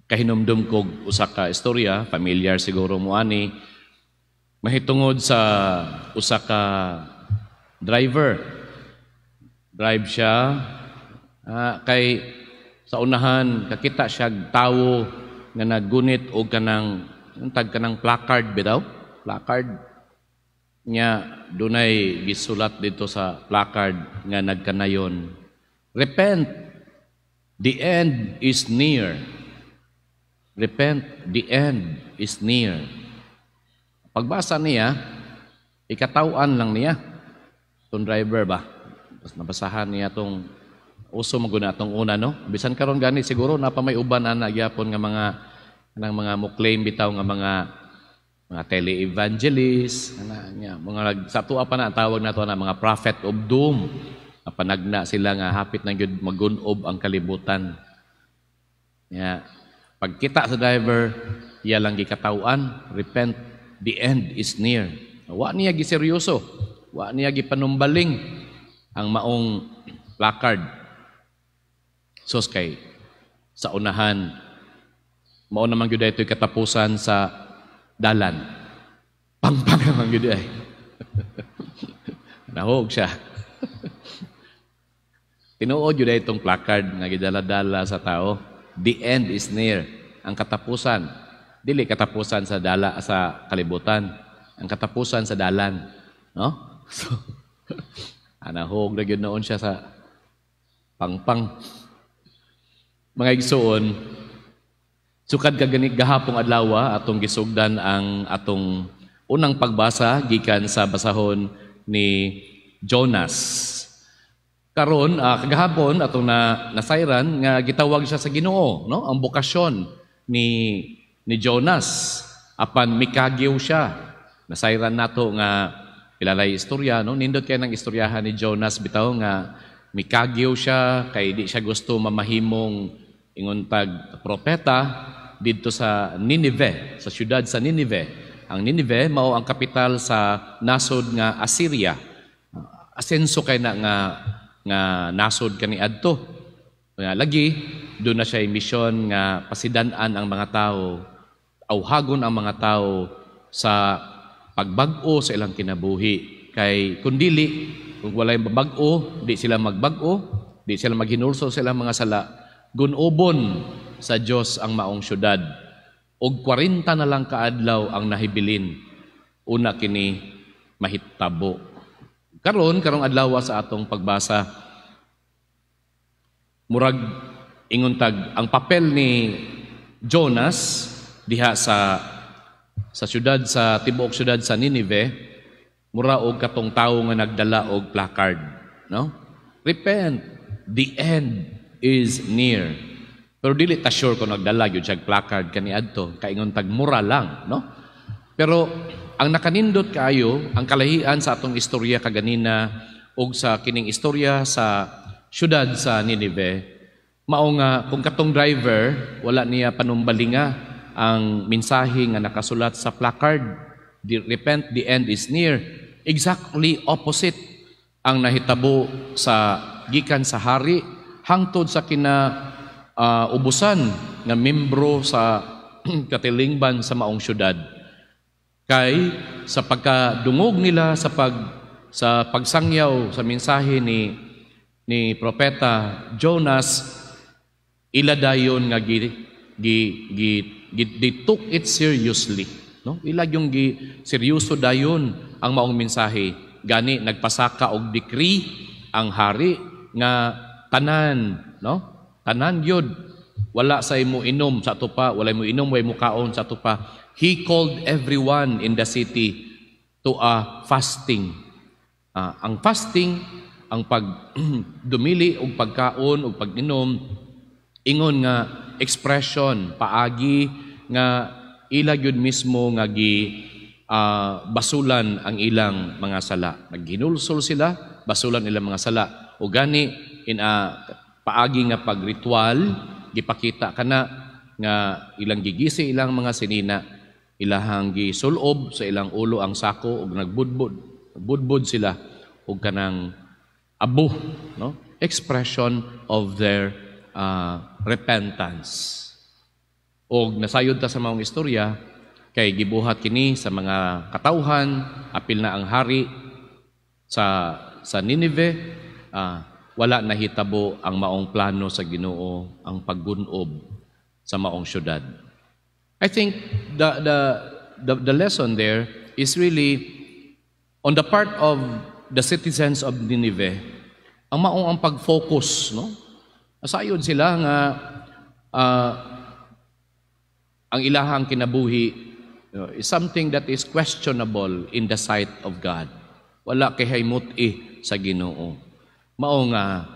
Kahinumdum kog usa ka istorya, familiar siguro mo ani, mahitungod sa usa ka driver. Drive siya kay sa unahan kakita siya tawo nga naggunit og kanang tag kanang placard bitaw, placard nya dunay gisulat dito sa placard nga nagkanayon, "Repent, the end is near. Repent, the end is near." Pagbasa niya, ikatawan lang niya tong driver ba. Tapos nabasahan niya tong uso maguna atong una, no? Bisan karon gani siguro napa may uban ana gyapon nga mga kanang mga mo claim bitaw nga mga tele-evangelist ana niya, mga sa atoa pa na ang tawag nato na mga prophet of doom. Panagna sila nga hapit na gyud magunob ang kalibutan. Ya, pagkita sa driver, iya lang gikatawan, "Repent, the end is near." Wa niya giseryoso, wa niya gipanumbaling ang maong placard. Sos kay sa unahan, mao naman gyud ito'y katapusan sa dalan. Pangpang naman gyud ay. Nahog siya. Tinuod gyud itong placard nga gidala-dala sa tao. The end is near. Ang katapusan. Dili katapusan sa dala sa kalibutan. Ang katapusan sa dalan. No? So, anahog na gyud noon siya sa pangpang. Mga igsuon, sukad kagani gahapong adlaw atong gisugdan ang atong unang pagbasa gikan sa basahon ni Jonas. Karon kagahapon atong na nasayran nga gitawag siya sa Ginoo, no? Ang bokasyon ni Jonas apan mikagiw siya. Nasayran nato nga pilalay istorya, no? Nindot kay nang istoryahan ni Jonas bitaw nga mikagiw siya kay di siya gusto mamahimong ingon tag propeta didto sa Nineveh, sa syudad sa Nineveh. Ang Nineveh mao ang kapital sa nasod nga Assyria. Asenso kay na nga nga nasod kaniadto. Nga lagi doon na siya misyon nga pasidan-an ang mga tao, awhagon ang mga tao sa pagbag-o sa ilang kinabuhi. Kay kung dili, kung walay mabag-o, di sila magbag-o, di sila maghinulsol sa ilang mga sala, gunobon sa Dios ang maong syudad. Og 40 na lang kaadlaw ang nahibilin una kini mahitabo. Karon, karong adlaw sa atong pagbasa, murag ingon tag ang papel ni Jonas diha sa syudad, sa tibuok syudad sa Nineveh, mura og katong tawo nga nagdala og placard, no? "Repent, the end is near." Pero dili ta sure kung nagdala gyud siya placard kaniadto, kaingon tag mura lang, no? Pero ang nakanindot kaayo, ang kalahian sa atong istorya kaganina ug sa kining istorya sa syudad sa Nineveh, mao nga kung katong driver wala niya panumbalinga ang mensahe nga nakasulat sa placard, "The repent, the end is near." Exactly opposite ang nahitabo sa gikan sa hari hangtod sa kina ubusan nga membro sa katilingban sa maong syudad. Kay sa pagkadungog nila sa pagsangyaw sa mensahe ni propeta Jonas, ila dayon nga gi, gi, gi, gi they took it seriously, no? Ila yung gi seryoso dayon ang maong mensahe. Gani nagpasaka og decree ang hari nga tanan, no, tanan gyud wala sa imo inom sa ato pa, wala mo inom, way mo kaon sa ato pa. He called everyone in the city to a fasting. Ang fasting, ang pag dumili og pagkaon og pag-inom, ingon nga expression, paagi nga ila gyud mismo nga gi basulan ang ilang mga sala. Naghinulsol sila, basulan ilang mga sala. O gani in a paagi nga pagritual, gipakita kana nga ilang gigisi ilang mga sinina, ilahang gisulob sa ilang ulo ang sako ug nagbudbod, budbod sila og kanang abo, no? Expression of their repentance. Og nasayod ta sa maong istorya kay gibuhat kini sa mga katawhan, apil na ang hari sa Nineveh, wala nahitabo ang maong plano sa Ginoo, ang paggunob sa maong syudad. I think the lesson there is really on the part of the citizens of Nineveh, ang maong ang pag-focus, no? Nasayod sila nga ang ilahang kinabuhi is something that is questionable in the sight of God. Wala kay haymut-i sa Ginoo. Mao nga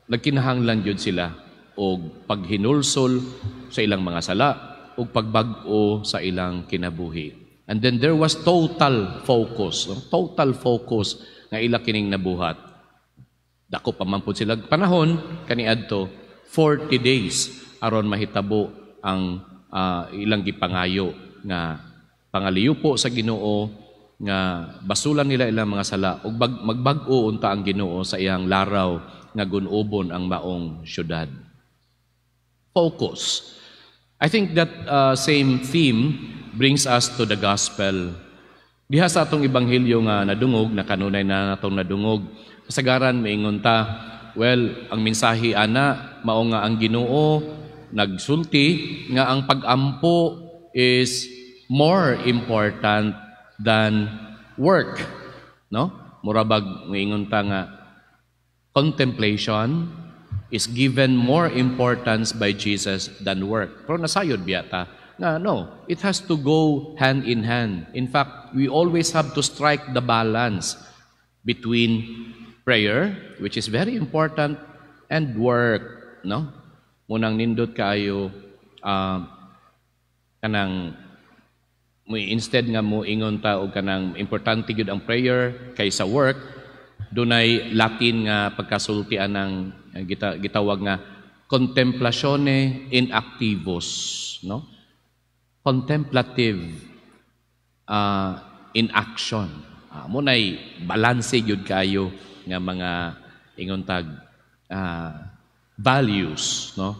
nagkinahanglan gyud sila og paghinulsol sa ilang mga sala ug pagbag-o sa ilang kinabuhi. And then there was total focus, no? Total focus nga ila kining nabuhat. Dako pa man pud sila panahon kaniadto, 40 days aron mahitabo ang ilang gipangayo nga pangaliyupo sa Ginoo nga basulan nila ilang mga sala ug magbag-o unta ang Ginoo sa iyang laraw nga gun-obon ang maong syudad. Focus. I think that same theme brings us to the gospel. Diha sa atong ebanghelyo nga nadungog, na kanunay na natong nadungog, kasagaran maingon ta, well, ang mensahe ana mao nga ang Ginoo nagsulti nga ang pag-ampo is more important than work, no? Mura bag moingon ta nga contemplation is given more importance by Jesus than work. Pero nasayod biya ta nga no, it has to go hand in hand. In fact, we always have to strike the balance between prayer, which is very important, and work, no? Munang nindot kaayo kanang mo instead nga mo ingon ta og kanang importante gyud ang prayer kaysa work, dunay Latin nga pagkasulti anang gitawag nga contemplatione in activos, no? Contemplative in action. Mo nay balanse gyud kaayo nga mga ingon tag values, no?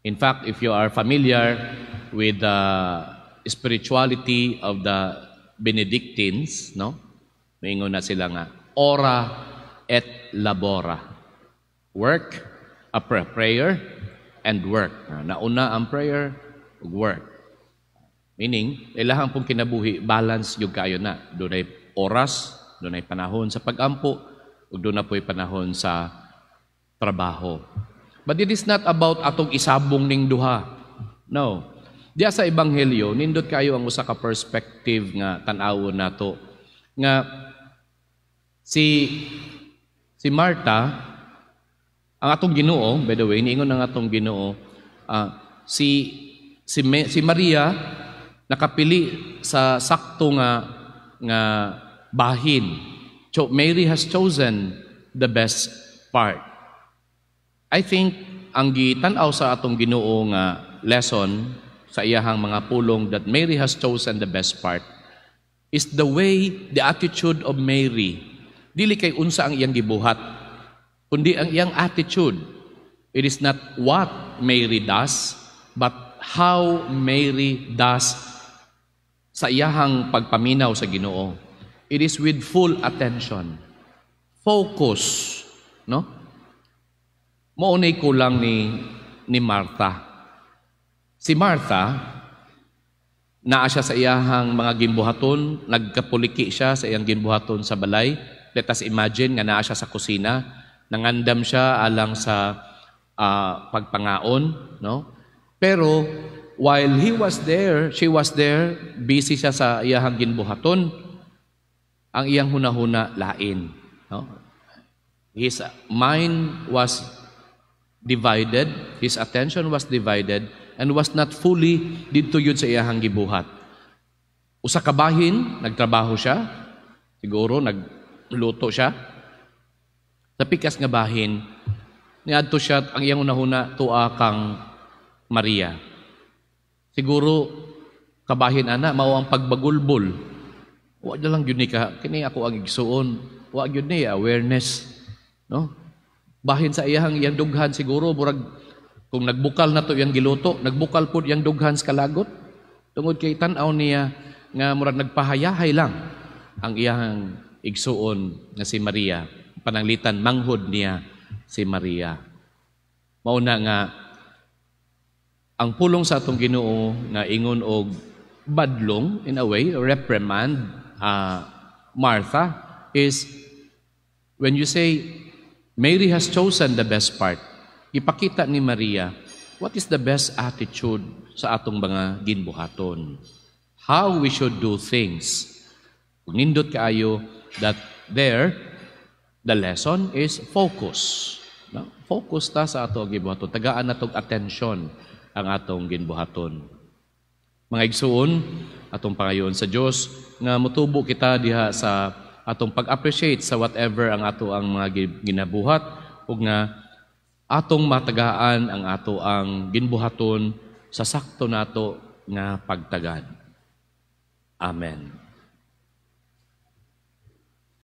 In fact, if you are familiar with the spirituality of the Benedictines, no? Maingon na sila nga ora et labora. Work, a prayer and work. Nauna ang prayer ug work. Meaning, ilahang pong kinabuhi, balance yung kayo na. Dunay oras, dunay panahon sa pagampo, ug duna po'y panahon sa trabaho. But it is not about atong isabong ning duha. No. Diya sa ebanghelyo, nindot kayo ang usa ka perspective nga tan-awon nato nga si Martha, ang atong Ginoo, by the way, niingon ang atong Ginoo, si Maria nakapili sa sakto nga bahin. So Mary has chosen the best part. I think ang gitan-aw sa atong Ginoo nga lesson sa iyahang mga pulong that Mary has chosen the best part is the way, the attitude of Mary. Dili kay unsa ang iyang gibuhat, kundi ang iyang attitude. It is not what Mary does, but how Mary does sa iyahang pagpaminaw sa Ginoo. It is with full attention. Focus, no? Mao nay kulang ni Martha. Si Martha, naa siya sa iyahang mga gimbuhaton, nagkapuliki siya sa iyang gimbuhaton sa balay. Let us imagine nga naa siya sa kusina, nangandam siya alang sa pagpangaon, no? Pero while he was there, she was there, busy siya sa iyahang ginbuhaton, ang iyang hunahuna lain, no? His mind was divided, his attention was divided and was not fully didto yun sa iyahang gibuhat. Usa ka bahin, nagtrabaho siya, siguro nagluto siya. Sa pikas nga bahin, niadto siya, ang iyang hunahuna tua kang Maria. Siguro kabahin ana mao ang pagbagulbol. Wa na lang gyud ni ka kini ako ang igsuon. Wa gyud ni awareness, no? Bahin sa iyang iyang dughan siguro murag Kung nagbukal na to iyang giluto, nagbukal pud iyang dughan sa kalagot. Tungod kay tan-aw niya nga murag nagpahayahay lang ang iyang igsuon nga si Maria. Pananglitan manghod niya si Maria. Mao na nga ang pulong sa atong Ginoo nga ingon og badlong, in a way, reprimand Martha, is when you say Mary has chosen the best part. Ipakita ni Maria what is the best attitude sa atong mga ginbuhaton. How we should do things. Kung nindot kaayo that there, the lesson is focus. No? Focus ta sa ato gibuhaton. Tagaan natog attention ang atong ginbuhaton. Mga igsuon, atong pangayoon sa Dios nga mutubo kita diha sa atong pag-appreciate sa whatever ang ato ang mga ginabuhat ug nga atong matagaan ang ato ang ginbuhaton sa sakto nato nga pagtagad. Amen.